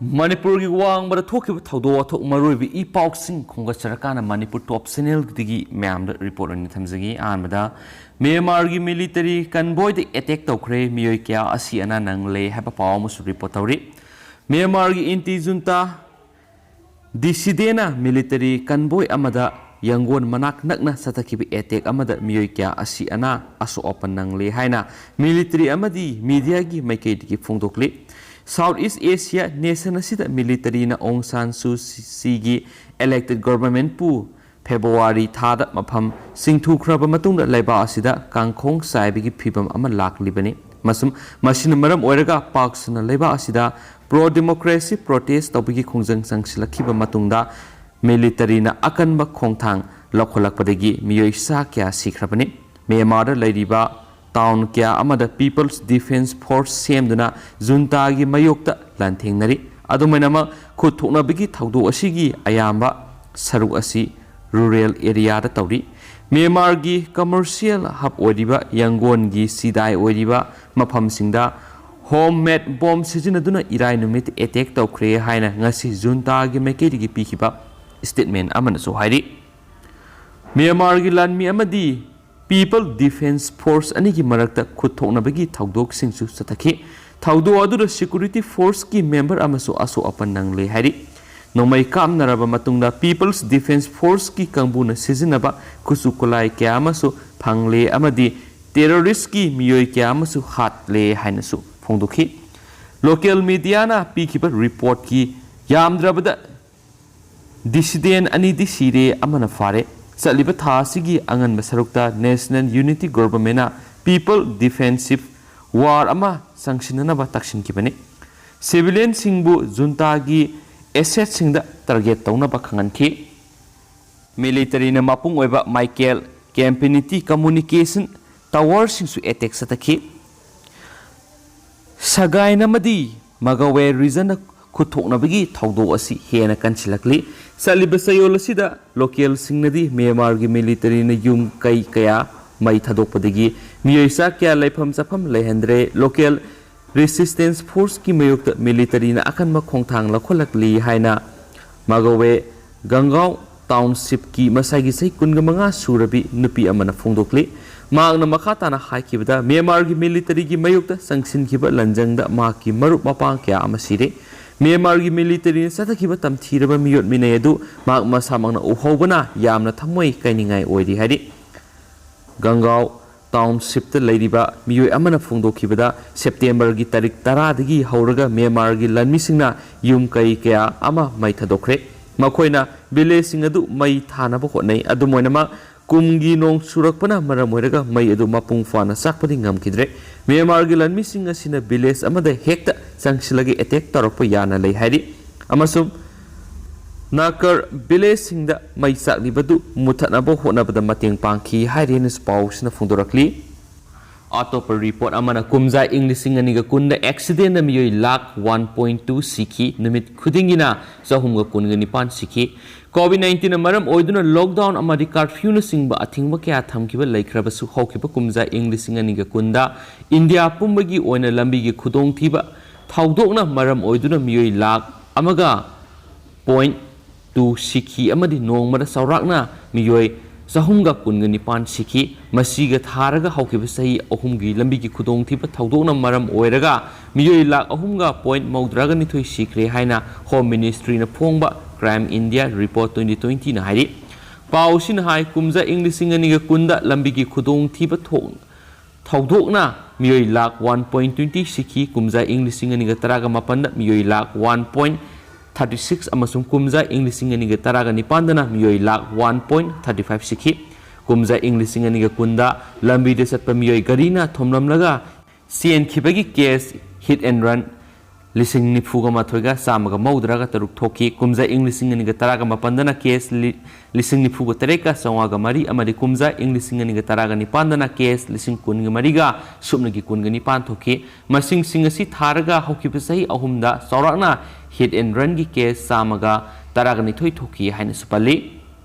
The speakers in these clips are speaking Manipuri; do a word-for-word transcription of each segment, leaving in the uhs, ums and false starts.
ꯃꯅꯤꯄꯨꯔꯒꯤ ꯋꯥꯡꯃꯗ ꯊꯣꯛꯈꯤꯕ ꯊꯧꯗꯣꯛ ꯋꯥꯊꯣꯛ ꯃꯔꯨꯑꯣꯏꯕ ꯏ ꯄꯥꯎꯁꯤꯡ ꯈꯣꯝꯒꯠꯆꯔꯀꯥꯟꯗ ꯃꯅꯤꯄꯨꯔ ꯇꯣꯞ ꯆꯦꯅꯦꯜꯗꯒꯤ ꯃꯌꯥꯝꯗ ꯔꯤꯄꯣꯔꯠ ꯑꯣꯏꯅ ꯊꯝꯖꯒꯦ꯫ ꯑꯍꯥꯟꯕꯗ ꯃ꯭ꯌꯥꯟꯃꯥꯔꯒꯤ ꯃꯤꯂꯤꯇꯔꯤ ꯀꯟꯕꯣꯏꯗ ꯑꯦꯇꯦꯛ ꯇꯧꯈ꯭ꯔꯦ, ꯃꯤꯑꯣꯏ ꯀꯌꯥ ꯑꯁꯤ ꯑꯅꯥ ꯅꯪꯂꯦ ꯍꯥꯏꯕ ꯄꯥꯎ ꯑꯃꯁꯨ ꯔꯤꯄꯣꯔꯠ ꯇꯧꯔꯤ꯫ ꯃ꯭ꯌꯥꯟꯃꯥꯔꯒꯤ ꯑꯦꯟꯇꯤ ꯖꯨꯟꯇꯥ ꯗꯤꯁꯤꯗꯦꯟꯅ ꯃꯤꯂꯤꯇꯔꯤ ꯀꯟꯕꯣꯏ ꯑꯃꯗ ꯌꯪꯒꯣꯟ ꯃꯅꯥꯛ ꯅꯛꯅ ꯆꯠꯊꯈꯤꯕ ꯑꯦꯇꯦꯛ ꯑꯃꯗ ꯃꯤꯑꯣꯏ ꯀꯌꯥ ꯑꯁꯤ ꯑꯅꯥ ꯑꯁꯣꯛ ꯑꯄꯟ ꯅꯪꯂꯦ ꯍꯥꯏꯅ ꯃꯤꯂꯤꯇꯔꯤ ꯑꯃꯗꯤ ꯃꯤꯗꯤꯌꯥꯒꯤ ꯃꯥꯏꯀꯩꯗꯒꯤ ꯐꯣꯡꯗꯣꯛꯂꯤ꯫ ꯁꯥꯎꯠ ꯏꯁ ꯑꯦꯁꯤꯌꯥ ꯅꯦꯁꯟ ꯑꯁꯤꯗ ꯃꯤꯂꯤꯇꯔꯤꯅ ꯑꯣꯡ ꯁꯥꯟ ꯁꯨ ꯁꯤꯒꯤ ꯏꯂꯦꯛꯇꯦꯗ ꯒꯣꯚꯔꯟꯃꯦꯟꯠꯄꯨ ꯐꯦꯕ꯭ꯔꯨꯋꯥꯔꯤ ꯊꯥꯗ ꯃꯐꯝ ꯁꯤꯡꯊꯨꯈ꯭ꯔꯕ ꯃꯇꯨꯡꯗ ꯂꯩꯕꯥꯛ ꯑꯁꯤꯗ ꯀꯥꯡꯈꯣꯡ ꯆꯥꯏꯕꯒꯤ ꯐꯤꯚꯝ ꯑꯃ ꯂꯥꯛꯂꯤꯕꯅꯤ꯫ ꯃꯁꯨꯝ, ꯃꯁꯤꯅ ꯃꯔꯝ ꯑꯣꯏꯔꯒ ꯄꯥꯛ ꯁꯟꯅ ꯂꯩꯕꯥꯛ ꯑꯁꯤꯗ ꯄ꯭ꯔꯣ ꯗꯦꯃꯣꯀ꯭ꯔꯦꯁꯤ ꯄ꯭ꯔꯣꯇꯦꯁ ꯇꯧꯕꯒꯤ ꯈꯣꯡꯖꯪ ꯆꯪꯁꯤꯜꯂꯛꯈꯤꯕ ꯃꯇꯨꯡꯗ ꯃꯤꯂꯤꯇꯔꯤꯅ ꯑꯀꯟꯕ ꯈꯣꯡꯊꯥꯡ ꯂꯧꯈꯠꯂꯛꯄꯗꯒꯤ ꯃꯤꯑꯣꯏ ꯆꯥ ꯀꯌꯥ ꯁꯤꯈ꯭ꯔꯕꯅꯤ꯫ ꯃ꯭ꯌꯥꯟꯃꯥꯔꯗ ꯂꯩꯔꯤꯕ ꯇꯥꯎꯟ ꯀꯌꯥ ꯑꯃꯗ ꯄꯤꯄꯜꯁ ꯗꯤꯐꯦꯟꯁ ꯐꯣꯔꯁ ꯁꯦꯝꯗꯨꯅ ꯖꯨꯟꯇꯥꯒꯤ ꯃꯥꯌꯣꯛꯇ ꯂꯥꯟꯊꯦꯡꯅꯔꯤ꯫ ꯑꯗꯨꯃꯥꯏꯅꯃꯛ, ꯈꯨꯠ ꯊꯣꯛꯅꯕꯒꯤ ꯊꯧꯗꯣꯛ ꯑꯁꯤꯒꯤ ꯑꯌꯥꯝꯕ ꯁꯔꯨꯛ ꯑꯁꯤ ꯔꯨꯔꯦꯜ ꯑꯦꯔꯤꯌꯥꯗ ꯇꯧꯔꯤ꯫ ꯃ꯭ꯌꯥꯟꯃꯥꯔꯒꯤ ꯀꯃꯔꯁꯤꯌꯦꯜ ꯍꯕ ꯑꯣꯏꯔꯤꯕ ꯌꯪꯒꯣꯟꯒꯤ ꯁꯤꯗꯥꯏ ꯑꯣꯏꯔꯤꯕ ꯃꯐꯝꯁꯤꯡꯗ ꯍꯣꯝꯃꯦꯗ ꯕꯣꯝ ꯁꯤꯖꯤꯟꯅꯗꯨꯅ ꯏꯔꯥꯏ ꯅꯨꯃꯤꯠ ꯑꯦꯇꯦꯛ ꯇꯧꯈ꯭ꯔꯦ ꯍꯥꯏꯅ ꯉꯁꯤ ꯖꯨꯟꯇꯥꯒꯤ ꯃꯥꯏꯀꯩꯗꯒꯤ ꯄꯤꯈꯤꯕ ꯁ꯭ꯇꯦꯠꯃꯦꯟꯠ ꯑꯃꯅꯁꯨ ꯍꯥꯏꯔꯤ꯫ ꯃ꯭ꯌꯥꯟꯃꯥꯔꯒꯤ ꯂꯥꯟꯃꯤ ꯑꯃꯗꯤ ꯄꯤꯄꯜ ꯗꯤꯐꯦꯟꯁ ꯐꯣꯔꯁ ꯑꯅꯤꯒꯤ ꯃꯔꯛꯇ ꯈꯨꯠ ꯊꯣꯛꯅꯕꯒꯤ ꯊꯧꯗꯣꯛꯁꯤꯡꯁꯨ ꯆꯠꯊꯈꯤ꯫ ꯊꯧꯗꯣꯛ ꯑꯗꯨꯗ ꯁꯦꯀ꯭ꯌꯨꯔꯤꯇꯤ ꯐꯣꯔꯁꯀꯤ ꯃꯦꯝꯕꯔ ꯑꯃꯁꯨ ꯑꯁꯣꯛ ꯑꯄꯟ ꯅꯪꯂꯦ ꯍꯥꯏꯔꯤ꯫ ꯅꯣꯡꯃꯩ ꯀꯥꯞꯅꯔꯕ ꯃꯇꯨꯡꯗ ꯄꯤꯄꯜꯁ ꯗꯤꯐꯦꯟꯁ ꯐꯣꯔꯁꯀꯤ ꯀꯥꯡꯕꯨꯅ ꯁꯤꯖꯤꯟꯅꯕ ꯈꯨꯠꯁꯨ ꯈꯨꯠꯂꯥꯏ ꯀꯌꯥ ꯑꯃꯁꯨ ꯐꯪꯂꯦ ꯑꯃꯗꯤ ꯇꯦꯔꯣꯔꯤꯁ꯭ꯠꯀꯤ ꯃꯤꯑꯣꯏ ꯀꯌꯥ ꯑꯃꯁꯨ ꯍꯥꯠꯂꯦ ꯍꯥꯏꯅꯁꯨ ꯐꯣꯡꯗꯣꯛꯈꯤ꯫ ꯂꯣꯀꯦꯜ ꯃꯤꯗꯤꯌꯥꯅ ꯄꯤꯈꯤꯕ ꯔꯤꯄꯣꯔꯠꯀꯤ ꯌꯥꯝꯗ꯭ꯔꯕꯗ ꯗꯤꯁꯤꯗꯦꯟ ꯑꯅꯤꯗꯤ ꯁꯤꯔꯦ, ꯑꯃꯅ ꯐꯥꯔꯦ꯫ ꯆꯠꯂꯤꯕ ꯊꯥ ꯑꯁꯤꯒꯤ ꯑꯉꯟꯕ ꯁꯔꯨꯛꯇ ꯅꯦꯁꯅꯦꯜ ꯌꯨꯅꯤꯇꯤ ꯒꯣꯚꯔꯟꯃꯦꯟꯠꯅ ꯄꯤꯄꯜ ꯗꯤꯐꯦꯟꯁꯤꯚ ꯋꯥꯔ ꯑꯃ ꯆꯪꯁꯤꯟꯅꯅꯕ ꯇꯛꯁꯤꯟꯈꯤꯕꯅꯤ꯫ ꯁꯤꯚꯤꯂꯤꯌꯟꯁꯤꯡꯕꯨ ꯖꯨꯟꯇꯥꯒꯤ ꯑꯦꯁꯦꯠꯁꯤꯡꯗ ꯇꯥꯔꯒꯦꯠ ꯇꯧꯅꯕ ꯈꯪꯍꯟꯈꯤ꯫ ꯃꯤꯂꯤꯇꯔꯤꯅ ꯃꯄꯨꯡ ꯑꯣꯏꯕ ꯃꯥꯏꯀꯦꯜ ꯀꯦꯝꯄꯤꯅꯤꯇꯤ ꯀꯝꯃꯨꯅꯤꯀꯦꯁꯟ ꯇꯋꯥꯔꯁꯤꯡꯁꯨ ꯑꯦꯇꯦꯛ ꯆꯠꯊꯈꯤ꯫ ꯁꯒꯥꯏꯟ ꯑꯃꯗꯤ ꯃꯒꯋꯦ ꯔꯤꯖꯟꯗ ꯈꯨꯠꯊꯣꯛꯅꯕꯒꯤ ꯊꯧꯗꯣꯛ ꯑꯁꯤ ꯍꯦꯟꯅ ꯀꯟꯁꯤꯜꯂꯛꯂꯤ꯫ ꯆꯠꯂꯤꯕ ꯆꯌꯣꯜ ꯑꯁꯤꯗ ꯂꯣꯀꯦꯜꯁꯤꯡꯅꯗꯤ ꯃ꯭ꯌꯥꯟꯃꯥꯔꯒꯤ ꯃꯤꯂꯤꯇꯔꯤꯅ ꯌꯨꯝ ꯀꯩ ꯀꯌꯥ ꯃꯩ ꯊꯥꯗꯣꯛꯄꯗꯒꯤ ꯃꯤꯑꯣꯏ ꯆꯥ ꯀꯌꯥ ꯂꯩꯐꯝ ꯆꯥꯐꯝ ꯂꯩꯍꯟꯗ꯭ꯔꯦ꯫ ꯂꯣꯀꯦꯜ ꯔꯦꯁꯤꯁꯇꯦꯟꯁ ꯐꯣꯔꯁꯀꯤ ꯃꯥꯌꯣꯛꯇ ꯃꯤꯂꯤꯇꯔꯤꯅ ꯑꯀꯟꯕ ꯈꯣꯡꯊꯥꯡ ꯂꯧꯈꯠꯂꯛꯂꯤ ꯍꯥꯏꯅ ꯃꯥꯒꯋꯦ ꯒꯪꯒꯥꯎ ꯇꯥꯎꯟꯁꯤꯞꯀꯤ ꯃꯁꯥꯒꯤ ꯆꯍꯤ ꯀꯨꯟꯒ ꯃꯉꯥ ꯁꯨꯔꯕꯤ ꯅꯨꯄꯤ ꯑꯃꯅ ꯐꯣꯡꯗꯣꯛꯂꯤ꯫ ꯃꯍꯥꯛꯅ ꯃꯈꯥ ꯇꯥꯅ ꯍꯥꯏꯈꯤꯕꯗ, ꯃ꯭ꯌꯥꯟꯃꯥꯔꯒꯤ ꯃꯤꯂꯤꯇꯔꯤꯒꯤ ꯃꯥꯌꯣꯛꯇ ꯆꯪꯁꯤꯟꯈꯤꯕ ꯂꯥꯟꯖꯪꯗ ꯃꯍꯥꯛꯀꯤ ꯃꯔꯨꯞ ꯃꯄꯥꯡ ꯀꯌꯥ ꯑꯃ ꯁꯤꯔꯦ꯫ ꯃ꯭ꯌꯥꯟꯃꯥꯔꯒꯤ ꯃꯤꯂꯤꯇꯔꯤꯅ ꯆꯠꯊꯈꯤꯕ ꯇꯝꯊꯤꯔꯕ ꯃꯤꯑꯣꯠ ꯃꯤꯅꯩ ꯑꯗꯨ ꯃꯍꯥꯛ ꯃꯁꯥꯃꯛꯅ ꯎꯍꯧꯕꯅ ꯌꯥꯝꯅ ꯊꯃꯣꯏ ꯀꯥꯏꯅꯤꯡꯉꯥꯏ ꯑꯣꯏꯔꯤ ꯍꯥꯏꯔꯤ꯫ ꯒꯪꯒꯥꯎ ꯇꯥꯎꯟꯁꯤꯞꯇ ꯂꯩꯔꯤꯕ ꯃꯤꯑꯣꯏ ꯑꯃꯅ ꯐꯣꯡꯗꯣꯛꯈꯤꯕꯗ, ꯁꯦꯞꯇꯦꯝꯕꯔꯒꯤ ꯇꯥꯔꯤꯛ ꯇꯔꯥꯗꯒꯤ ꯍꯧꯔꯒ ꯃ꯭ꯌꯥꯟꯃꯥꯔꯒꯤ ꯂꯥꯟꯃꯤꯁꯤꯡꯅ ꯌꯨꯝ ꯀꯩ ꯀꯌꯥ ꯑꯃ ꯃꯩ ꯊꯥꯗꯣꯛꯈ꯭ꯔꯦ꯫ ꯃꯈꯣꯏꯅ ꯚꯤꯂꯦꯖꯁꯤꯡ ꯑꯗꯨ ꯃꯩ ꯊꯥꯅꯕ ꯍꯣꯠꯅꯩ꯫ ꯑꯗꯨꯝ ꯑꯣꯏꯅꯃꯛ, ꯀꯨꯝꯒꯤ ꯅꯣꯡ ꯆꯨꯔꯛꯄꯅ ꯃꯔꯝ ꯑꯣꯏꯔꯒ ꯃꯩ ꯑꯗꯨ ꯃꯄꯨꯡ ꯐꯥꯅ ꯆꯥꯛꯄꯗꯤ ꯉꯝꯈꯤꯗ꯭ꯔꯦ꯫ ꯃ꯭ꯌꯥꯟꯃꯥꯔꯒꯤ ꯂꯥꯟꯃꯤꯁꯤꯡ ꯑꯁꯤꯅ ꯚꯤꯂꯦꯖ ꯑꯃꯗ ꯍꯦꯛꯇ ꯆꯪꯁꯤꯜꯂꯒ ꯑꯦꯇꯦꯛ ꯇꯧꯔꯛꯄ ꯌꯥꯅ ꯂꯩ ꯍꯥꯏꯔꯤ꯫ ꯑꯃꯁꯨꯡ ꯅꯥꯀꯔ ꯚꯤꯂꯦꯖꯁꯤꯡꯗ ꯃꯩ ꯆꯥꯛꯂꯤꯕꯗꯨ ꯃꯨꯊꯠꯅꯕ ꯍꯣꯠꯅꯕꯗ ꯃꯇꯦꯡ ꯄꯥꯡꯈꯤ ꯍꯥꯏꯔꯤ ꯍꯥꯏꯅꯁꯨ ꯄꯥꯎꯁꯤꯅ ꯐꯣꯡꯗꯣꯔꯛꯂꯤ꯫ ꯑꯇꯣꯞꯄ ꯔꯤꯄꯣꯔꯠ ꯑꯃꯅ, ꯀꯨꯝꯖꯥ ꯏꯪ ꯂꯤꯁꯤꯡ ꯑꯅꯤꯒ ꯀꯨꯟꯗ ꯑꯦꯛꯁꯤꯗꯦꯟꯗ ꯃꯤꯑꯣꯏ ꯂꯥꯈ ꯋꯥꯟ ꯄꯣꯏꯟ ꯇꯨ ꯁꯤꯈꯤ꯫ ꯅꯨꯃꯤꯠ ꯈꯨꯗꯤꯡꯒꯤꯅ ꯆꯍꯨꯝꯒ ꯀꯨꯟꯒ ꯅꯤꯄꯥꯟ ꯁꯤꯈꯤ꯫ ꯀꯣꯚꯤꯗ ꯅꯥꯏꯟꯇꯤꯟꯅ ꯃꯔꯝ ꯑꯣꯏꯗꯨꯅ ꯂꯣꯛꯗꯥꯎꯟ ꯑꯃꯗꯤ ꯀꯥꯔꯐ꯭ꯌꯨꯅꯆꯤꯡꯕ ꯑꯊꯤꯡꯕ ꯀꯌꯥ ꯊꯝꯈꯤꯕ ꯂꯩꯈ꯭ꯔꯕꯁꯨ, ꯍꯧꯈꯤꯕ ꯀꯨꯝꯖꯥ ꯏꯪ ꯂꯤꯁꯤꯡ ꯑꯅꯤꯒ ꯀꯨꯟꯗ ꯏꯟꯗꯤꯌꯥ ꯄꯨꯝꯕꯒꯤ ꯑꯣꯏꯅ ꯂꯝꯕꯤꯒꯤ ꯈꯨꯗꯣꯡꯊꯤꯕ ꯊꯧꯗꯣꯛꯅ ꯃꯔꯝ ꯑꯣꯏꯗꯨꯅ ꯃꯤꯑꯣꯏ ꯂꯥꯈ ꯑꯃꯒ ꯄꯣꯏꯟ ꯇꯨ ꯁꯤꯈꯤ ꯑꯃꯗꯤ ꯅꯣꯡꯃꯗ ꯆꯥꯎꯔꯥꯛꯅ ꯃꯤꯑꯣꯏ ꯆꯍꯨꯝꯒ ꯀꯨꯟꯒ ꯅꯤꯄꯥꯟ ꯁꯤꯈꯤ꯫ ꯃꯁꯤꯒ ꯊꯥꯔꯒ, ꯍꯧꯈꯤꯕ ꯆꯍꯤ ꯑꯍꯨꯝꯒꯤ ꯂꯝꯕꯤꯒꯤ ꯈꯨꯗꯣꯡꯊꯤꯕ ꯊꯧꯗꯣꯛꯅ ꯃꯔꯝ ꯑꯣꯏꯔꯒ ꯃꯤꯑꯣꯏ ꯂꯥꯈ ꯑꯍꯨꯝꯒ ꯄꯣꯏꯟ ꯃꯧꯗ꯭ꯔꯥꯒ ꯅꯤꯊꯣꯏ ꯁꯤꯈ꯭ꯔꯦ ꯍꯥꯏꯅ ꯍꯣꯝ ꯃꯤꯅꯤꯁꯇ꯭ꯔꯤꯅ ꯐꯣꯡꯕ ꯀ꯭ꯔꯥꯏꯝ ꯏꯟꯗꯤꯌꯥ ꯔꯤꯄꯣꯔꯠ ꯇ꯭ꯋꯦꯟꯇꯤ ꯇ꯭ꯋꯦꯟꯇꯤꯅ ꯍꯥꯏꯔꯤ꯫ ꯄꯥꯎ ꯑꯁꯤꯅ ꯍꯥꯏ, ꯀꯨꯝꯖꯥ ꯏꯪ ꯂꯤꯁꯤꯡ ꯑꯅꯤꯒ ꯀꯨꯟꯗ ꯂꯝꯕꯤꯒꯤ ꯈꯨꯗꯣꯡꯊꯤꯕ ꯊꯣꯛ-, ꯊꯧꯗꯣꯛꯅ ꯃꯤꯑꯣꯏ ꯂꯥꯈ ꯋꯥꯟ ꯄꯣꯏꯟ ꯇ꯭ꯋꯦꯟꯇꯤ ꯁꯤꯈꯤ꯫ ꯀꯨꯝꯖꯥ ꯏꯪ ꯂꯤꯁꯤꯡ ꯑꯅꯤꯒ ꯇꯔꯥꯒ ꯃꯥꯄꯟꯗ ꯃꯤꯑꯣꯏ lakh one point thirty six ꯑꯃꯁꯨꯡ ꯀꯨꯝꯖꯥ ꯏꯪ ꯂꯤꯁꯤꯡ ꯑꯅꯤꯒ ꯇꯔꯥꯒ ꯅꯤꯄꯥꯟꯗꯅ ꯃꯤꯑꯣꯏ lakh one point thirty five ꯁꯤꯈꯤ꯫ ꯀꯨꯝꯖꯥ ꯏꯪ ꯂꯤꯁꯤꯡ ꯑꯅꯤꯒ ꯀꯨꯟꯗ ꯂꯝꯕꯤꯗ ꯆꯠꯄ ꯃꯤꯑꯣꯏ ꯒꯥꯔꯤꯅ ꯊꯣꯝꯂꯝꯂꯒ ꯆꯦꯟꯈꯤꯕꯒꯤ ꯀꯦꯁ ꯍꯤꯠ ꯑꯦꯟ ꯔꯟ ꯂꯤꯁꯤꯡ ꯅꯤꯐꯨꯒ ꯃꯥꯊꯣꯏꯒ ꯆꯥꯝꯃꯒ ꯃꯧꯗ꯭ꯔꯥꯒ ꯇꯔꯨꯛ ꯊꯣꯛꯈꯤ꯫ ꯀꯨꯝꯖꯥ ꯏꯪ ꯂꯤꯁꯤꯡ ꯑꯅꯤꯒ ꯇꯔꯥꯒ ꯃꯥꯄꯟꯗꯅ ꯀꯦꯁ ꯂꯤ-, ꯂꯤꯁꯤꯡ ꯅꯤꯐꯨꯒ ꯇꯔꯦꯠꯀ ꯆꯥꯝꯃꯉꯥꯒ ꯃꯔꯤ ꯑꯃꯗꯤ ꯀꯨꯝꯖꯥ ꯏꯪ ꯂꯤꯁꯤꯡ ꯑꯅꯤꯒ ꯇꯔꯥꯒ ꯅꯤꯄꯥꯟꯗꯅ ꯀꯦꯁ ꯂꯤꯁꯤꯡ ꯀꯨꯟꯒ ꯃꯔꯤꯒ ꯁꯨꯞꯅꯒꯤ ꯀꯨꯟꯒ ꯅꯤꯄꯥꯟ ꯊꯣꯛꯈꯤ꯫ ꯃꯁꯤꯡꯁꯤꯡ ꯑꯁꯤ ꯊꯥꯔꯒ ꯍꯧꯈꯤꯕ ꯆꯍꯤ ꯑꯍꯨꯝꯗ ꯆꯥꯎꯔꯥꯛꯅ ꯍꯤꯠ ꯑꯦꯟ ꯔꯟꯒꯤ ꯀꯦꯁ ꯆꯥꯝꯃꯒ ꯇꯔꯥꯒ ꯅꯤꯊꯣꯏ ꯊꯣꯛꯈꯤ ꯍꯥꯏꯅꯁꯨ ꯄꯜꯂꯤ꯫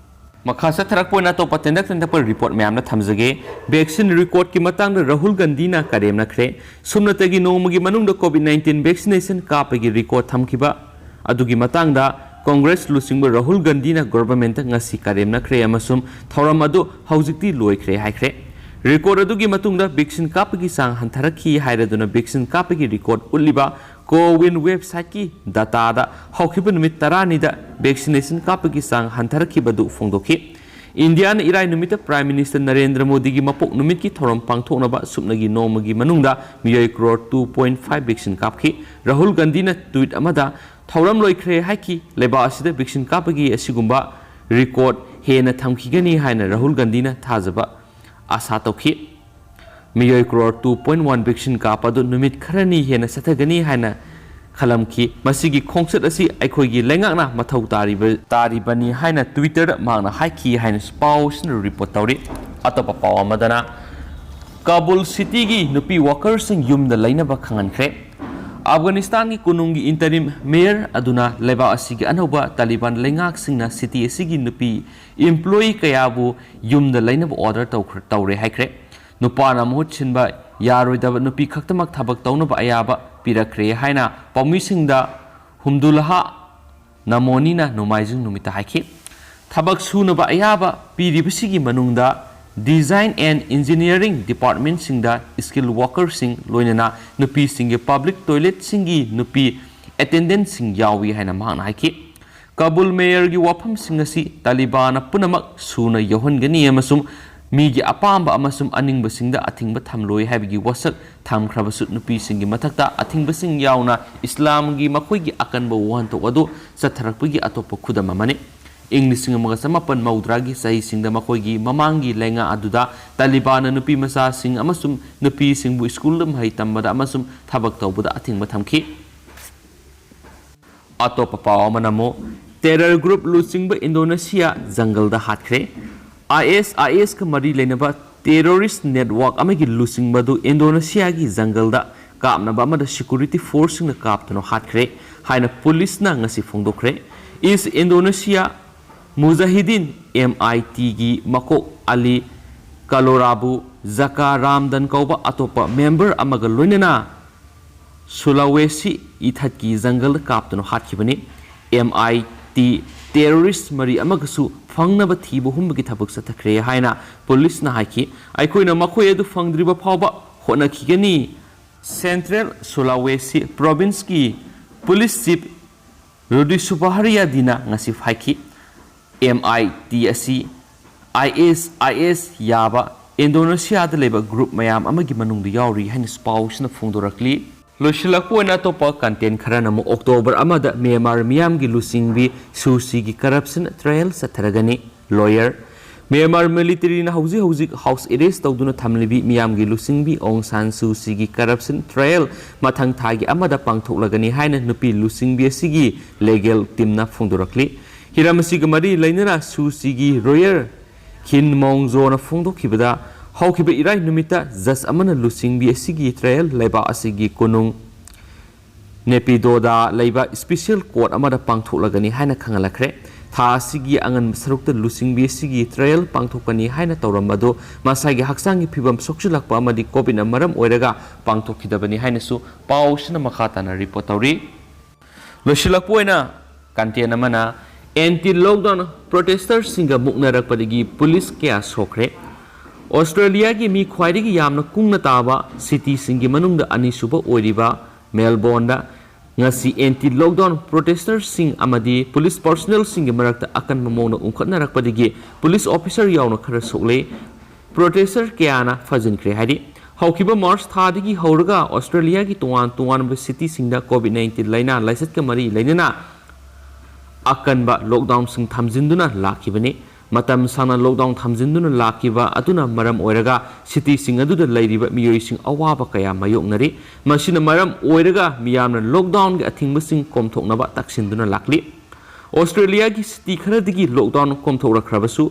ꯃꯈꯥ ꯆꯠꯊꯔꯛꯄ ꯑꯣꯏꯅ ꯑꯇꯣꯞꯄ ꯇꯦꯟꯗꯛ ꯇꯦꯟꯗꯛꯄ ꯔꯤꯄꯣꯔꯠ ꯃꯌꯥꯝꯅ ꯊꯝꯖꯒꯦ꯫ ꯚꯦꯛꯁꯤꯟ ꯔꯤꯀꯣꯔꯗꯀꯤ ꯃꯇꯥꯡꯗ ꯔꯥꯍꯨꯜ ꯒꯥꯟꯙꯤꯅ ꯀꯔꯦꯝꯅꯈ꯭ꯔꯦ꯫ ꯁꯨꯞꯅꯇꯒꯤ ꯅꯣꯡꯃꯒꯤ ꯃꯅꯨꯡꯗ ꯀꯣꯚꯤꯗ ꯅꯥꯏꯟꯇꯤꯟ ꯚꯦꯛꯁꯤꯅꯦꯁꯟ ꯀꯥꯞꯄꯒꯤ ꯔꯤꯀꯣꯔꯗ ꯊꯝꯈꯤꯕ ꯑꯗꯨꯒꯤ ꯃꯇꯥꯡꯗ ꯀꯣꯡꯒ꯭ꯔꯦꯁ ꯂꯨꯆꯤꯡꯕ ꯔꯥꯍꯨꯜ ꯒꯥꯟꯙꯤꯅ ꯒꯣꯚꯔꯟꯃꯦꯟꯠꯇ ꯉꯁꯤ ꯀꯔꯦꯝꯅꯈ꯭ꯔꯦ ꯑꯃꯁꯨꯡ ꯊꯧꯔꯝ ꯑꯗꯨ ꯍꯧꯖꯤꯛꯇꯤ ꯂꯣꯏꯈ꯭ꯔꯦ ꯍꯥꯏꯈ꯭ꯔꯦ꯫ ꯔꯤꯀꯣꯔꯗ ꯑꯗꯨꯒꯤ ꯃꯇꯨꯡꯗ ꯚꯦꯛꯁꯤꯟ ꯀꯥꯞꯄꯒꯤ ꯆꯥꯡ ꯍꯟꯊꯔꯛꯈꯤ ꯍꯥꯏꯔꯗꯨꯅ ꯚꯦꯛꯁꯤꯟ ꯀꯥꯞꯄꯒꯤ ꯔꯤꯀꯣꯔꯗ ꯎꯠꯂꯤꯕ ꯀꯣꯋꯤꯟ ꯋꯦꯕꯁꯥꯏꯠꯀꯤ ꯗꯥꯇꯥꯗ ꯍꯧꯈꯤꯕ ꯅꯨꯃꯤꯠ ꯇꯔꯥꯅꯤꯗ ꯚꯦꯛꯁꯤꯅꯦꯁꯟ ꯀꯥꯞꯄꯒꯤ ꯆꯥꯡ ꯍꯟꯊꯔꯛꯈꯤꯕꯗꯨ ꯐꯣꯡꯗꯣꯛꯈꯤ꯫ ꯏꯟꯗꯤꯌꯥꯅ ꯏꯔꯥꯏ ꯅꯨꯃꯤꯠꯇ ꯄ꯭ꯔꯥꯏꯝ ꯃꯤꯅꯤꯁꯇꯔ ꯅꯔꯦꯟꯗ꯭ꯔ ꯃꯣꯗꯤꯒꯤ ꯃꯄꯣꯛ ꯅꯨꯃꯤꯠꯀꯤ ꯊꯧꯔꯝ ꯄꯥꯡꯊꯣꯛꯅꯕ ꯁꯨꯞꯅꯒꯤ ꯅꯣꯡꯃꯒꯤ ꯃꯅꯨꯡꯗ ꯃꯤꯑꯣꯏ crore two point five vaccine ꯀꯥꯞꯈꯤ꯫ ꯔꯥꯍꯨꯜ ꯒꯥꯟꯙꯤꯅ ꯇ꯭ꯋꯤꯠ ꯑꯃꯗ ꯊꯧꯔꯝ ꯂꯣꯏꯈ꯭ꯔꯦ ꯍꯥꯏꯈꯤ꯫ ꯂꯩꯕꯥꯛ ꯑꯁꯤꯗ ꯚꯦꯛꯁꯤꯟ ꯀꯥꯞꯄꯒꯤ ꯑꯁꯤꯒꯨꯝꯕ ꯔꯤꯀꯣꯔꯗ ꯍꯦꯟꯅ ꯊꯝꯈꯤꯒꯅꯤ ꯍꯥꯏꯅ ꯔꯥꯍꯨꯜ ꯒꯥꯟꯙꯤꯅ ꯊꯥꯖꯕ ꯑꯥꯁꯥ ꯇꯧꯈꯤ꯫ ꯃꯤꯑꯣꯏ crore two point one vaccine ꯀꯥꯞꯄ ꯑꯗꯨ ꯅꯨꯃꯤꯠ ꯈꯔꯅꯤ ꯍꯦꯟꯅ ꯆꯠꯊꯒꯅꯤ ꯍꯥꯏꯅ ꯈꯜꯂꯝꯈꯤ꯫ ꯃꯁꯤꯒꯤ ꯈꯣꯡꯆꯠ ꯑꯁꯤ ꯑꯩꯈꯣꯏꯒꯤ ꯂꯩꯉꯥꯛꯅ ꯃꯊꯧ ꯇꯥꯔꯤꯕ, ꯇꯥꯔꯤꯕꯅꯤ ꯍꯥꯏꯅ ꯇ꯭ꯋꯤꯇꯔꯗ ꯃꯍꯥꯛꯅ ꯍꯥꯏꯈꯤ ꯍꯥꯏꯅꯁꯨ ꯄꯥꯎꯁꯤꯅ ꯔꯤꯄꯣꯔꯠ ꯇꯧꯔꯤ꯫ ꯑꯇꯣꯞꯄ ꯄꯥꯎ ꯑꯃꯗꯅ, ꯀꯥꯕꯨꯜ ꯁꯤꯇꯤꯒꯤ ꯅꯨꯄꯤ ꯋꯥꯀꯔꯁꯤꯡ ꯌꯨꯝꯗ ꯂꯩꯅꯕ ꯈꯪꯍꯟꯈ꯭ꯔꯦ꯫ ꯑꯐꯒꯥꯅꯤꯁꯇꯥꯟꯒꯤ ꯀꯣꯅꯨꯡꯒꯤ ꯏꯟꯇꯔꯤꯝ ꯃꯦꯌꯔ ꯑꯗꯨꯅ ꯂꯩꯕꯥꯛ ꯑꯁꯤꯒꯤ ꯑꯅꯧꯕ ꯇꯥꯂꯤꯕꯥꯟ ꯂꯩꯉꯥꯛꯁꯤꯡꯅ ꯁꯤꯇꯤ ꯑꯁꯤꯒꯤ ꯅꯨꯄꯤ ꯏꯝꯄ꯭ꯂꯣꯌꯤ ꯀꯌꯥꯕꯨ ꯌꯨꯝꯗ ꯂꯩꯅꯕ ꯑꯣꯔꯗꯔ ꯇꯧꯈ꯭ꯔ-, ꯇꯧꯔꯦ ꯍꯥꯏꯈ꯭ꯔꯦ꯫ ꯅꯨꯄꯥꯅ ꯃꯍꯨꯠ ꯁꯤꯟꯕ ꯌꯥꯔꯣꯏꯗꯕ ꯅꯨꯄꯤ ꯈꯛꯇꯃꯛ ꯊꯕꯛ ꯇꯧꯅꯕ ꯑꯌꯥꯕ ꯄꯤꯔꯛꯈ꯭ꯔꯦ ꯍꯥꯏꯅ ꯄꯥꯎꯃꯤꯁꯤꯡꯗ ꯍꯨꯝꯗꯨꯂꯥꯍ ꯅꯃꯣꯅꯤꯅ ꯅꯣꯡꯃꯥꯏꯖꯤꯡ ꯅꯨꯃꯤꯠꯇ ꯍꯥꯏꯈꯤ꯫ ꯊꯕꯛ ꯁꯨꯅꯕ ꯑꯌꯥꯕ ꯄꯤꯔꯤꯕꯁꯤꯒꯤ ꯃꯅꯨꯡꯗ Design and Engineering Departmentꯁꯤꯡꯗ skilled workerꯁꯤꯡ, ꯂꯣꯏꯅꯅ ꯅꯨꯄꯤꯁꯤꯡꯒꯤ ꯄꯕ꯭ꯂꯤꯛ ꯇꯣꯏꯂꯦꯠꯁꯤꯡꯒꯤ ꯅꯨꯄꯤ ꯑꯦꯇꯦꯟꯗꯦꯟꯠꯁꯤꯡ ꯌꯥꯎꯏ ꯍꯥꯏꯅ ꯃꯍꯥꯛꯅ ꯍꯥꯏꯈꯤ꯫ ꯀꯥꯕꯨꯜ ꯃꯦꯌꯔꯒꯤ ꯋꯥꯐꯝꯁꯤꯡ ꯑꯁꯤ ꯇꯥꯂꯤꯕꯥꯟꯅ ꯄꯨꯝꯅꯃꯛ ꯁꯨꯅ ꯌꯧꯍꯟꯒꯅꯤ ꯑꯃꯁꯨꯡ ꯃꯤꯒꯤ ꯑꯄꯥꯝꯕ ꯑꯃꯁꯨꯡ ꯑꯅꯤꯡꯕꯁꯤꯡꯗ ꯑꯊꯤꯡꯕ ꯊꯝꯂꯣꯏ ꯍꯥꯏꯕꯒꯤ ꯋꯥꯁꯛ ꯊꯝꯈ꯭ꯔꯕꯁꯨ, ꯅꯨꯄꯤꯁꯤꯡꯒꯤ ꯃꯊꯛꯇ ꯑꯊꯤꯡꯕꯁꯤꯡ ꯌꯥꯎꯅ ꯏꯁꯂꯥꯝꯒꯤ ꯃꯈꯣꯏꯒꯤ ꯑꯀꯟꯕ ꯋꯥꯍꯟꯊꯣꯛ ꯑꯗꯨ ꯆꯠꯊꯔꯛꯄꯒꯤ ꯑꯇꯣꯞꯄ ꯈꯨꯗꯝ ꯑꯃꯅꯤ꯫ ꯏꯪ ꯂꯤꯁꯤꯡ ꯑꯃꯒ ꯆꯃꯥꯄꯟ ꯃꯧꯗ꯭ꯔꯥꯒꯤ ꯆꯍꯤꯁꯤꯡꯗ ꯃꯈꯣꯏꯒꯤ ꯃꯃꯥꯡꯒꯤ ꯂꯩꯉꯥꯛ ꯑꯗꯨꯗ ꯇꯥꯂꯤꯕꯥꯟꯅ ꯅꯨꯄꯤ ꯃꯆꯥꯁꯤꯡ ꯑꯃꯁꯨꯡ ꯅꯨꯄꯤꯁꯤꯡꯕꯨ ꯁ꯭ꯀꯨꯜꯗ ꯃꯍꯩ ꯇꯝꯕꯗ ꯑꯃꯁꯨꯡ ꯊꯕꯛ ꯇꯧꯕꯗ ꯑꯊꯤꯡꯕ ꯊꯝꯈꯤ꯫ ꯑꯇꯣꯞꯄ ꯄꯥꯎ ꯑꯃꯅ ꯑꯃꯨꯛ, ꯇꯦꯔꯔ ꯒ꯭ꯔꯨꯞ ꯂꯨꯆꯤꯡꯕ ꯏꯟꯗꯣꯅꯦꯁꯤꯌꯥ ꯖꯪꯒꯜꯗ ꯍꯥꯠꯈ꯭ꯔꯦ꯫ ꯑꯥꯏ ꯑꯦꯁ, ꯑꯥꯏ ꯑꯦꯁꯀ ꯃꯔꯤ ꯂꯩꯅꯕ ꯇꯦꯔꯣꯔꯤꯁ ꯅꯦꯠꯋꯥꯔꯛ ꯑꯃꯒꯤ ꯂꯨꯆꯤꯡꯕ ꯑꯗꯨ ꯏꯟꯗꯣꯅꯦꯁꯤꯌꯥꯒꯤ ꯖꯪꯒꯜꯗ ꯀꯥꯞꯅꯕ ꯑꯃꯗ ꯁꯦꯀ꯭ꯌꯨꯔꯤꯇꯤ ꯐꯣꯔꯁꯁꯤꯡꯅ ꯀꯥꯞꯇꯨꯅ ꯍꯥꯠꯈ꯭ꯔꯦ ꯍꯥꯏꯅ ꯄꯨꯂꯤꯁꯅ ꯉꯁꯤ ꯐꯣꯡꯗꯣꯛꯈ꯭ꯔꯦ꯫ ꯏꯁ ꯏꯟꯗꯣꯅꯦꯁꯤꯌꯥ ꯃꯨꯖꯥꯍꯤꯗꯤꯟ, ꯑꯦꯝ ꯑꯥꯏ ꯇꯤꯒꯤ ꯃꯀꯣꯛ ꯑꯂꯤ ꯀꯂꯣꯔꯥꯕꯨ ꯖꯀꯥ ꯔꯥꯝꯗꯟ ꯀꯧꯕ ꯑꯇꯣꯞꯄ ꯃꯦꯝꯕꯔ ꯑꯃꯒ ꯂꯣꯏꯅꯅ ꯁꯨꯂꯥꯋꯦꯁꯤ ꯏꯊꯠꯀꯤ ꯖꯪꯒꯜꯗ ꯀꯥꯞꯇꯨꯅ ꯍꯥꯠꯈꯤꯕꯅꯤ꯫ ꯑꯦꯝ ꯑꯥꯏ ꯇꯤ ꯇꯦꯔꯣꯔꯤꯁ ꯃꯔꯤ ꯑꯃꯒꯁꯨ ꯐꯪꯅꯕ ꯊꯤꯕ ꯍꯨꯝꯕꯒꯤ ꯊꯕꯛ ꯆꯠꯊꯈ꯭ꯔꯦ ꯍꯥꯏꯅ ꯄꯨꯂꯤꯁꯅ ꯍꯥꯏꯈꯤ꯫ "ꯑꯩꯈꯣꯏꯅ ꯃꯈꯣꯏ ꯑꯗꯨ ꯐꯪꯗ꯭ꯔꯤꯕ ꯐꯥꯎꯕ ꯍꯣꯠꯅꯈꯤꯒꯅꯤ", ꯁꯦꯟꯇ꯭ꯔꯦꯜ ꯁꯨꯂꯥꯋꯦꯁꯤ ꯄ꯭ꯔꯣꯚꯤꯟꯁꯀꯤ ꯄꯨꯂꯤꯁ ꯆꯤꯐ ꯔꯨꯗꯤ ꯁꯨꯕꯥꯍꯔꯤꯌꯥꯗꯤꯅ ꯉꯁꯤ ꯍꯥꯏꯈꯤ꯫ ꯑꯦꯝ ꯑꯥꯏ ꯇꯤ ꯑꯁꯤ ꯑꯥꯏ ꯑꯦꯁ, ꯑꯥꯏ ꯑꯦꯁ ꯌꯥꯕ ꯏꯟꯗꯣꯅꯦꯁꯤꯌꯥꯗ ꯂꯩꯕ ꯒ꯭ꯔꯨꯞ ꯃꯌꯥꯝ ꯑꯃꯒꯤ ꯃꯅꯨꯡꯗ ꯌꯥꯎꯔꯤ ꯍꯥꯏꯅꯁꯨ ꯄꯥꯎꯁꯤꯅ ꯐꯣꯡꯗꯣꯔꯛꯂꯤ꯫ ꯂꯣꯏꯁꯤꯜꯂꯛꯄ ꯑꯣꯏꯅ ꯑꯇꯣꯞꯄ ꯀꯟꯇꯦꯟ ꯈꯔꯅ ꯑꯃꯨꯛ ꯑꯣꯛꯇꯣꯕꯔ ꯑꯃꯗ ꯃ꯭ꯌꯥꯟꯃꯥꯔ ꯃꯤꯌꯥꯝꯒꯤ ꯂꯨꯆꯤꯡꯕꯤ ꯁꯨ ꯆꯤꯒꯤ ꯀꯔꯞꯁꯟ ꯇ꯭ꯔꯥꯌꯦꯜ ꯆꯠꯊꯔꯒꯅꯤ꯫ ꯂꯣꯌꯔ, ꯃ꯭ꯌꯥꯟꯃꯥꯔ ꯃꯤꯂꯤꯇꯔꯤꯅ ꯍꯧꯖꯤꯛ ꯍꯧꯖꯤꯛ ꯍꯥꯎꯁ ꯑꯦꯔꯦꯁ ꯇꯧꯗꯨꯅ ꯊꯝꯂꯤꯕꯤ ꯃꯤꯌꯥꯝꯒꯤ ꯂꯨꯆꯤꯡꯕꯤ ꯑꯣꯡ ꯁꯥꯟ ꯁꯨ ꯆꯤꯒꯤ ꯀꯔꯞꯁꯟ ꯇ꯭ꯔꯥꯌꯦꯜ ꯃꯊꯪ ꯊꯥꯒꯤ ꯑꯃꯗ ꯄꯥꯡꯊꯣꯛꯂꯒꯅꯤ ꯍꯥꯏꯅ ꯅꯨꯄꯤ ꯂꯨꯆꯤꯡꯕꯤ ꯑꯁꯤꯒꯤ ꯂꯤꯒꯦꯜ ꯇꯤꯝꯅ ꯐꯣꯡꯗꯣꯔꯛꯂꯤ꯫ ꯍꯤꯔꯝ ꯑꯁꯤꯒ ꯃꯔꯤ ꯂꯩꯅꯅ ꯁꯨ ꯆꯤꯒꯤ ꯂꯣꯌꯔ ꯈꯤꯟ ꯃꯣꯡ ꯖꯣꯅ ꯐꯣꯡꯗꯣꯛꯈꯤꯕꯗ, ꯍꯧꯈꯤꯕ ꯏꯔꯥꯏ ꯅꯨꯃꯤꯠꯇ ꯖꯖ ꯑꯃꯅ ꯂꯨꯆꯤꯡꯕꯤ ꯑꯁꯤꯒꯤ ꯇ꯭ꯔꯥꯌꯦꯜ ꯂꯩꯕꯥꯛ ꯑꯁꯤꯒꯤ ꯀꯣꯅꯨꯡ ꯅꯦꯄꯤꯗꯣꯗ ꯂꯩꯕ ꯁ꯭ꯄꯦꯁꯤꯌꯦꯜ ꯀꯣꯔꯠ ꯑꯃꯗ ꯄꯥꯡꯊꯣꯛꯂꯒꯅꯤ ꯍꯥꯏꯅ ꯈꯪꯍꯜꯂꯛꯈ꯭ꯔꯦ꯫ ꯊꯥ ꯑꯁꯤꯒꯤ ꯑꯉꯟꯕ ꯁꯔꯨꯛꯇ ꯂꯨꯆꯤꯡꯕꯤ ꯑꯁꯤꯒꯤ ꯇ꯭ꯔꯥꯌꯦꯜ ꯄꯥꯡꯊꯣꯛꯀꯅꯤ ꯍꯥꯏꯅ ꯇꯧꯔꯝꯕ ꯑꯗꯨ ꯃꯁꯥꯒꯤ ꯍꯛꯆꯥꯡꯒꯤ ꯐꯤꯕꯝ ꯁꯣꯛꯆꯤꯜꯂꯛꯄ ꯑꯃꯗꯤ ꯀꯣꯚꯤꯗꯅ ꯃꯔꯝ ꯑꯣꯏꯔꯒ ꯄꯥꯡꯊꯣꯛꯈꯤꯗꯕꯅꯤ ꯍꯥꯏꯅꯁꯨ ꯄꯥꯎꯁꯤꯅ ꯃꯈꯥ ꯇꯥꯅ ꯔꯤꯄꯣꯔꯠ ꯇꯧꯔꯤ꯫ ꯂꯣꯏꯁꯤꯜꯂꯛꯄ ꯑꯣꯏꯅ ꯀꯟꯇꯦꯟ ꯑꯃꯅ, ꯑꯦꯟꯇꯤ ꯂꯣꯛꯗꯥꯎꯟ ꯄ꯭ꯔꯣꯇꯦꯁꯇꯔꯁꯤꯡꯒ ꯃꯨꯛꯅꯔꯛꯄꯗꯒꯤ ꯄꯨꯂꯤꯁ ꯀꯌꯥ ꯁꯣꯛꯈ꯭ꯔꯦ꯫ ꯑꯣꯁꯇ꯭ꯔꯦꯂꯤꯌꯥꯒꯤ ꯃꯤ ꯈ꯭ꯋꯥꯏꯗꯒꯤ ꯌꯥꯝꯅ ꯀꯨꯡꯅ ꯇꯥꯕ ꯁꯤꯇꯤꯁꯤꯡꯒꯤ ꯃꯅꯨꯡꯗ ꯑꯅꯤꯁꯨꯕ ꯑꯣꯏꯔꯤꯕ ꯃꯦꯜꯕꯣꯔꯟꯗ ꯉꯁꯤ ꯑꯦꯟꯇꯤ ꯂꯣꯛꯗꯥꯎꯟ ꯄ꯭ꯔꯣꯇꯦꯁꯇꯔꯁꯤꯡ ꯑꯃꯗꯤ ꯄꯨꯂꯤꯁ ꯄꯔꯁꯣꯅꯦꯜꯁꯤꯡꯒꯤ ꯃꯔꯛꯇ ꯑꯀꯟꯕ ꯃꯑꯣꯡꯗ ꯎꯪꯈꯠꯅꯔꯛꯄꯗꯒꯤ ꯄꯨꯂꯤꯁ ꯑꯣꯐꯤꯁꯥꯔ ꯌꯥꯎꯅ ꯈꯔ ꯁꯣꯛꯂꯦ꯫ ꯄ꯭ꯔꯣꯇꯦꯁꯇꯔ ꯀꯌꯥꯅ ꯐꯥꯖꯤꯟꯈ꯭ꯔꯦ ꯍꯥꯏꯔꯤ꯫ ꯍꯧꯈꯤꯕ ꯃꯥꯔꯆ ꯊꯥꯗꯒꯤ ꯍꯧꯔꯒ ꯑꯣꯁꯇ꯭ꯔꯦꯂꯤꯌꯥꯒꯤ ꯇꯣꯉꯥꯟ ꯇꯣꯉꯥꯟꯕ ꯁꯤꯇꯤꯁꯤꯡꯗ ꯀꯣꯚꯤꯗ ꯅꯥꯏꯟꯇꯤꯟ ꯂꯥꯏꯅꯥ ꯂꯥꯏꯆꯠꯀ ꯃꯔꯤ ꯂꯩꯅꯅ ꯑꯀꯟꯕ ꯂꯣꯛꯗꯥꯎꯟꯁꯤꯡ ꯊꯝꯖꯤꯟꯗꯨꯅ ꯂꯥꯛꯈꯤꯕꯅꯤ꯫ ꯃꯇꯝ ꯁꯥꯡꯅ ꯂꯣꯛꯗꯥꯎꯟ ꯊꯝꯖꯤꯟꯗꯨꯅ ꯂꯥꯛꯈꯤꯕ ꯑꯗꯨꯅ ꯃꯔꯝ ꯑꯣꯏꯔꯒ ꯁꯤꯇꯤꯁꯤꯡ ꯑꯗꯨꯗ ꯂꯩꯔꯤꯕ ꯃꯤꯑꯣꯏꯁꯤꯡ ꯑꯋꯥꯕ ꯀꯌꯥ ꯃꯥꯌꯣꯛꯅꯔꯤ꯫ ꯃꯁꯤꯅ ꯃꯔꯝ ꯑꯣꯏꯔꯒ ꯃꯤꯌꯥꯝꯅ ꯂꯣꯛꯗꯥꯎꯟꯒꯤ ꯑꯊꯤꯡꯕꯁꯤꯡ ꯀꯣꯝꯊꯣꯛꯅꯕ ꯇꯛꯁꯤꯟꯗꯨꯅ ꯂꯥꯛꯂꯤ꯫ ꯑꯣꯁꯇ꯭ꯔꯦꯂꯤꯌꯥꯒꯤ ꯁꯤꯇꯤ ꯈꯔꯗꯒꯤ ꯂꯣꯛꯗꯥꯎꯟ ꯀꯣꯝꯊꯣꯛꯂꯛꯈ꯭ꯔꯕꯁꯨ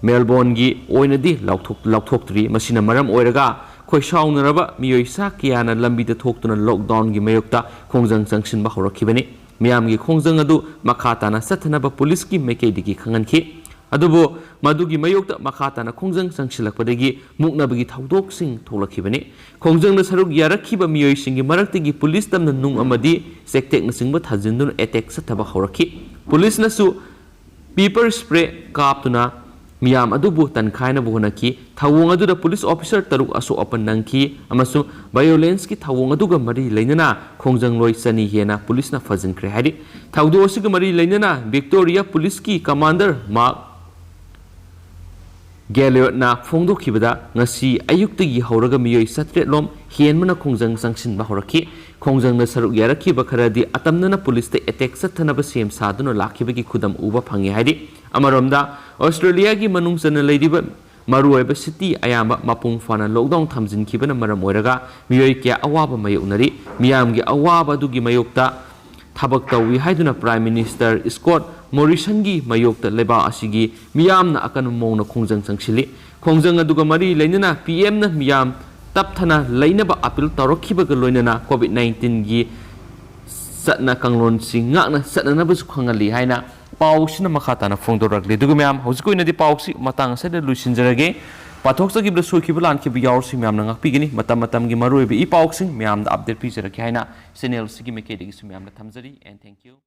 ꯃꯦꯜꯕꯣꯔꯟꯒꯤ ꯑꯣꯏꯅꯗꯤ ꯂꯥꯎꯊꯣꯛ-, ꯂꯥꯎꯊꯣꯛꯇ꯭ꯔꯤ꯫ ꯃꯁꯤꯅ ꯃꯔꯝ ꯑꯣꯏꯔꯒ ꯈꯣꯏꯁꯥꯎꯅꯔꯕ ꯃꯤꯑꯣꯏ ꯆꯥ ꯀꯌꯥꯅ ꯂꯝꯕꯤꯗ ꯊꯣꯛꯇꯨꯅ ꯂꯣꯛꯗꯥꯎꯟꯒꯤ ꯃꯥꯌꯣꯛꯇ ꯈꯣꯡꯖꯪ ꯆꯪꯁꯤꯟꯕ ꯍꯧꯔꯛꯈꯤꯕꯅꯤ꯫ ꯃꯤꯌꯥꯝꯒꯤ ꯈꯣꯡꯖꯪ ꯑꯗꯨ ꯃꯈꯥ ꯇꯥꯅ ꯆꯠꯊꯅꯕ ꯄꯨꯂꯤꯁꯀꯤ ꯃꯥꯏꯀꯩꯗꯒꯤ ꯈꯪꯍꯟꯈꯤ꯫ ꯑꯗꯨꯕꯨ ꯃꯗꯨꯒꯤ ꯃꯥꯌꯣꯛꯇ ꯃꯈꯥ ꯇꯥꯅ ꯈꯣꯡꯖꯪ ꯆꯪꯁꯤꯜꯂꯛꯄꯗꯒꯤ ꯃꯨꯛꯅꯕꯒꯤ ꯊꯧꯗꯣꯛꯁꯤꯡ ꯊꯣꯛꯂꯛꯈꯤꯕꯅꯤ꯫ ꯈꯣꯡꯖꯪꯗ ꯁꯔꯨꯛ ꯌꯥꯔꯛꯈꯤꯕ ꯃꯤꯑꯣꯏꯁꯤꯡꯒꯤ ꯃꯔꯛꯇꯒꯤ ꯄꯨꯂꯤꯁ ꯇꯝꯅ ꯅꯨꯡ ꯑꯃꯗꯤ ꯆꯦꯛꯇꯦꯛꯅꯆꯤꯡꯕ ꯊꯥꯖꯤꯟꯗꯨꯅ ꯑꯦꯇꯦꯛ ꯆꯠꯊꯕ ꯍꯧꯔꯛꯈꯤ꯫ ꯄꯨꯂꯤꯁꯅꯁꯨ ꯄꯦꯄꯔ ꯁ꯭ꯄ꯭ꯔꯦ ꯀꯥꯞꯇꯨꯅ ꯃꯤꯌꯥꯝ ꯑꯗꯨꯕꯨ ꯇꯟꯈꯥꯏꯅꯕ ꯍꯣꯠꯅꯈꯤ꯫ ꯊꯧꯑꯣꯡ ꯑꯗꯨꯗ ꯄꯨꯂꯤꯁ ꯑꯣꯐꯤꯁꯔ ꯇꯔꯨꯛ ꯑꯁꯣꯛ ꯑꯄꯟ ꯅꯪꯈꯤ ꯑꯃꯁꯨꯡ ꯚꯥꯏꯑꯣꯂꯦꯟꯁꯀꯤ ꯊꯧꯑꯣꯡ ꯑꯗꯨꯒ ꯃꯔꯤ ꯂꯩꯅꯅ ꯈꯣꯡꯖꯪꯂꯣꯏ ꯆꯅꯤ ꯍꯦꯟꯅ ꯄꯨꯂꯤꯁꯅ ꯐꯥꯖꯤꯟꯈ꯭ꯔꯦ ꯍꯥꯏꯔꯤ꯫ ꯊꯧꯗꯣꯛ ꯑꯁꯤꯒ ꯃꯔꯤ ꯂꯩꯅꯅ ꯚꯤꯛꯇꯣꯔꯤꯌꯥ ꯄꯨꯂꯤꯁꯀꯤ ꯀꯃꯥꯟꯗꯔ ꯃꯥꯔꯛ ꯒꯦꯂꯤꯌꯣꯠꯅ ꯐꯣꯡꯗꯣꯛꯈꯤꯕꯗ, ꯉꯁꯤ ꯑꯌꯨꯛꯇꯒꯤ ꯍꯧꯔꯒ ꯃꯤꯑꯣꯏ ꯆꯥꯇ꯭ꯔꯦꯠ ꯂꯣꯝ ꯍꯦꯟꯕꯅ ꯈꯣꯡꯖꯪ ꯆꯪꯁꯤꯟꯕ ꯍꯧꯔꯛꯈꯤ꯫ ꯈꯣꯡꯖꯪꯗ ꯁꯔꯨꯛ ꯌꯥꯔꯛꯈꯤꯕ ꯈꯔꯗꯤ ꯑꯇꯝꯅꯅ ꯄꯨꯂꯤꯁꯇ ꯑꯦꯇꯦꯛ ꯆꯠꯊꯅꯕ ꯁꯦꯝ ꯁꯥꯗꯨꯅ ꯂꯥꯛꯈꯤꯕꯒꯤ ꯈꯨꯗꯝ ꯎꯕ ꯐꯪꯉꯤ ꯍꯥꯏꯔꯤ꯫ ꯑꯃꯔꯣꯝꯗ, ꯑꯣꯁꯇ꯭ꯔꯦꯂꯤꯌꯥꯒꯤ ꯃꯅꯨꯡ ꯆꯟꯅ ꯂꯩꯔꯤꯕ ꯃꯔꯨꯑꯣꯏꯕ ꯁꯤꯇꯤ ꯑꯌꯥꯝꯕ ꯃꯄꯨꯡ ꯐꯥꯅ ꯂꯣꯛꯗꯥꯎꯟ ꯊꯝꯖꯤꯟꯈꯤꯕꯅ ꯃꯔꯝ ꯑꯣꯏꯔꯒ ꯃꯤꯑꯣꯏ ꯀꯌꯥ ꯑꯋꯥꯕ ꯃꯥꯌꯣꯛꯅꯔꯤ꯫ ꯃꯤꯌꯥꯝꯒꯤ ꯑꯋꯥꯕ ꯑꯗꯨꯒꯤ ꯃꯥꯌꯣꯛꯇ ꯊꯕꯛ ꯇꯧꯏ ꯍꯥꯏꯗꯨꯅ ꯄ꯭ꯔꯥꯏꯝ ꯃꯤꯅꯤꯁꯇꯔ ꯁ꯭ꯀꯣꯠ ꯃꯣꯔꯤꯁꯟꯒꯤ ꯃꯥꯌꯣꯛꯇ ꯂꯩꯕꯥꯛ ꯑꯁꯤꯒꯤ ꯃꯤꯌꯥꯝꯅ ꯑꯀꯟꯕ ꯃꯑꯣꯡꯗ ꯈꯣꯡꯖꯪ ꯆꯪꯁꯤꯜꯂꯤ꯫ ꯈꯣꯡꯖꯪ ꯑꯗꯨꯒ ꯃꯔꯤ ꯂꯩꯅꯅ ꯄꯤ ꯑꯦꯝꯅ ꯃꯤꯌꯥꯝ ꯇꯞꯊꯅ ꯂꯩꯅꯕ ꯑꯄꯤꯜ ꯇꯧꯔꯛꯈꯤꯕꯒ ꯂꯣꯏꯅꯅ ꯀꯣꯚꯤꯗ ꯅꯥꯏꯟꯇꯤꯟꯒꯤ ꯆꯠꯅ ꯀꯥꯡꯂꯣꯟꯁꯤꯡ ꯉꯥꯛꯅ ꯆꯠꯅꯅꯕꯁꯨ ꯈꯪꯍꯜꯂꯤ ꯍꯥꯏꯅ ꯄꯥꯎꯁꯤꯅ ꯃꯈꯥ ꯇꯥꯅ ꯐꯣꯡꯗꯣꯔꯛꯂꯤ꯫ ꯑꯗꯨꯒ ꯃꯌꯥꯝ, ꯍꯧꯖꯤꯛꯀꯤ ꯑꯣꯏꯅꯗꯤ ꯄꯥꯎꯁꯤ ꯃꯇꯥꯡ ꯑꯁꯤꯗ ꯂꯣꯏꯁꯤꯟꯖꯔꯒꯦ꯫ ꯄꯥꯊꯣꯛꯆꯈꯤꯕꯗ ꯁꯣꯏꯈꯤꯕ ꯂꯥꯟꯈꯤꯕ ꯌꯥꯎꯔꯁꯨ ꯃꯌꯥꯝꯅ ꯉꯥꯛꯄꯤꯒꯅꯤ꯫ ꯃꯇꯝ ꯃꯇꯝꯒꯤ ꯃꯔꯨꯑꯣꯏꯕ ꯏ ꯄꯥꯎꯁꯤꯡ ꯃꯌꯥꯝꯗ ꯑꯞꯗꯦꯠ ꯄꯤꯖꯔꯛꯀꯦ ꯍꯥꯏꯅ ꯆꯦꯅꯦꯜꯁꯤꯒꯤ ꯃꯥꯏꯀꯩꯗꯒꯤꯁꯨ ꯃꯌꯥꯝꯗ ꯊꯝꯖꯔꯤ꯫ And thank you.